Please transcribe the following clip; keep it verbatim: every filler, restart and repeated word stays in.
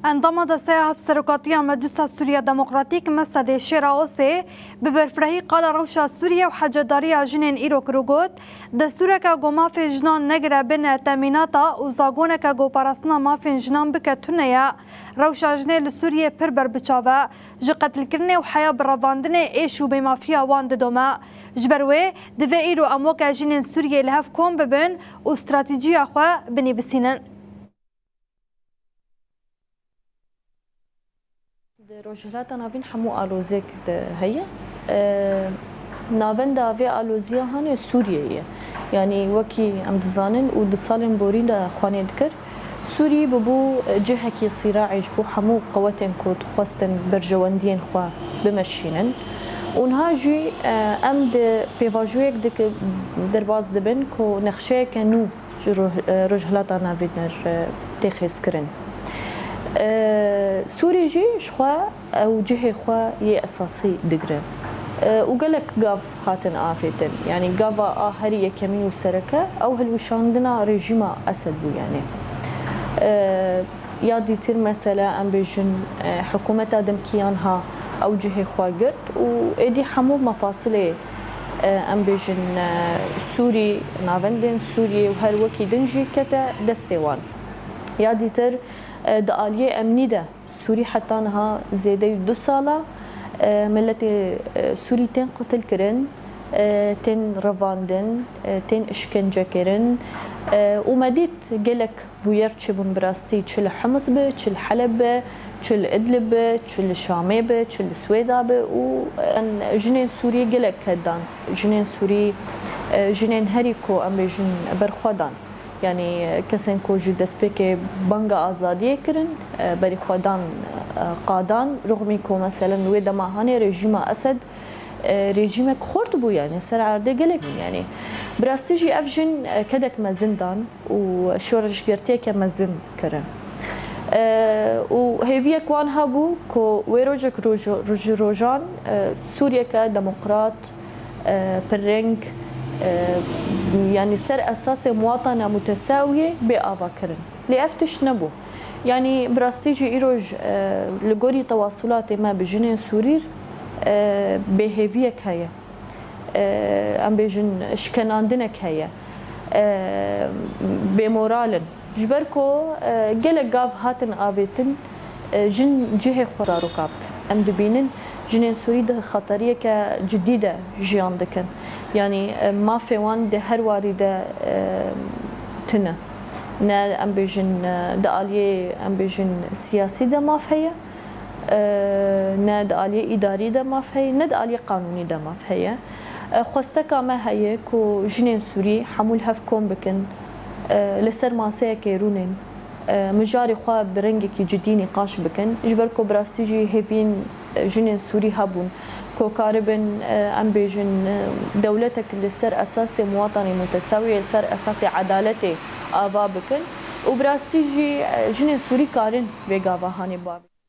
Endama Desteya Hevserokatiya Meclisa Sûriya Demokratîk, MSD'ê, Şêra Osê bi berfirehî qala rewşa Sûriye û hecedariya jinên îro kir û got, destûreke ku mafê jinan negire bin temînata û zagoneke ku parastina mafên jinan bike tune ye. Rewşa jinê li Sûriyê pir berbiçav e. Ji qetilkirinê û heya bi revandinê êş û bêmafiya wan didome. Ji ber wê divê îro em weke jinên Sûriyê li hev kom bibin û stratîjiya xwe binivîsînin. Di Rojhilata Navîn hemû aloziyek de heye. E, navenda vê aloziya hanê Sûriye ye. Yanî wekî em dizanin û di salên borî de xwenê dikir, Sûrî bibû cihekî sîraî ji bo hemû qewetên ku dixwestin berjewendiyên xwe bimeşînin. Û niha jî, e, em di pêvajoyek dike derbas dibin ku nexşeyeke nû ji Roj-, e, Rojhilata Navîn re tê xêzkirin. E, Sûrî jî ji xwe ew cihê xwe yê esasî digre. E, û gelek gav hatin avêtin. Yanî gava a herî yekemîn û sereke ew hilweşandina rejîma Esed bû yanî. E, ya dîtir mesela em bêjin, e, hikûmeta demkî ya niha ew cihê xwe girt û êdî hemû mefasilê, e, em bêjin, e, Sûrî, navendên Sûriyê û her wekî din jî kete destê wan. Ya dîtir, e, di aliyê emnî de Sûrî heta niha zêdeyî du sala, e, miletê, e, Sûrî tên qetilkirin, e, tên revandin, e, tên işkencekirin, e, û me dît gelek bûyer çêbûn bi rastî, çi li Hims bi, çi li Heleb bi, çi li Idlib bi, çi li Şamê bi, çi li Swêda bi û, e, jinên Sûrî gelek ket dan. Jinên Sûrî, e, jinên herî ku em bêjin berxwe dan. Yanî, e, kesên ku ji destpêkê banga azadiyê kirin, e, berî xwe dan, e, qadan, rixmî ku meselen wê dema hanê rejîma Esed, e, rejîmek xurt bû, yanî ser erdê gelek bûn. Yanî, bi rastî jî ev jin, e, kedek mezin dan û şoreşgertiyeke mezin kirin. E, û hêviyek wan hebû ku wê rojek roj-, ji rojan, e, Sûriyeke demokrat, e, pirreng, e, yanî ser esasê muwatana mutesawiyê bê avakirin. Lê ev tişt nebû. Yanî bi rastî jî îroj, e, li gorî tewasulatê me bi jinên Sûrî, e, bêhêviyek heye. E, em bêjin şikenandinek heye. E, bêmoral in. Ji ber ku, e, gelek gav hatin avêtin, e, jin cihê xwe zaroka bikin. Em dibînin jinên Sûrî di xeteriyeke cidî de jiyan dikin. Yanî, e, mafê wan di her warî de, e, tune. Ne em bêjin, e, di aliyê, em bêjin, siyasî de maf heye, e, ne di aliyê îdarî de maf heye, ne di aliyê qanûnî de maf heye. E, xwesteka me heye ku jinên Sûrî hemû li hev kom bikin, e, li ser maseyekê rûnên, e, mijarê xwe bi rengekî cidî nîqaş bikin. Ji ber ku bi rastî jî hêviyên, e, jinên Sûrî hebûn ku karibin, e, em bêjin, e, dewletek li ser esasê muwatanê mutesawiyê, li ser esasê edaletê ava bikin. Û bi rastî jî, e, jinên Sûrî karin vê gava hanê bavê.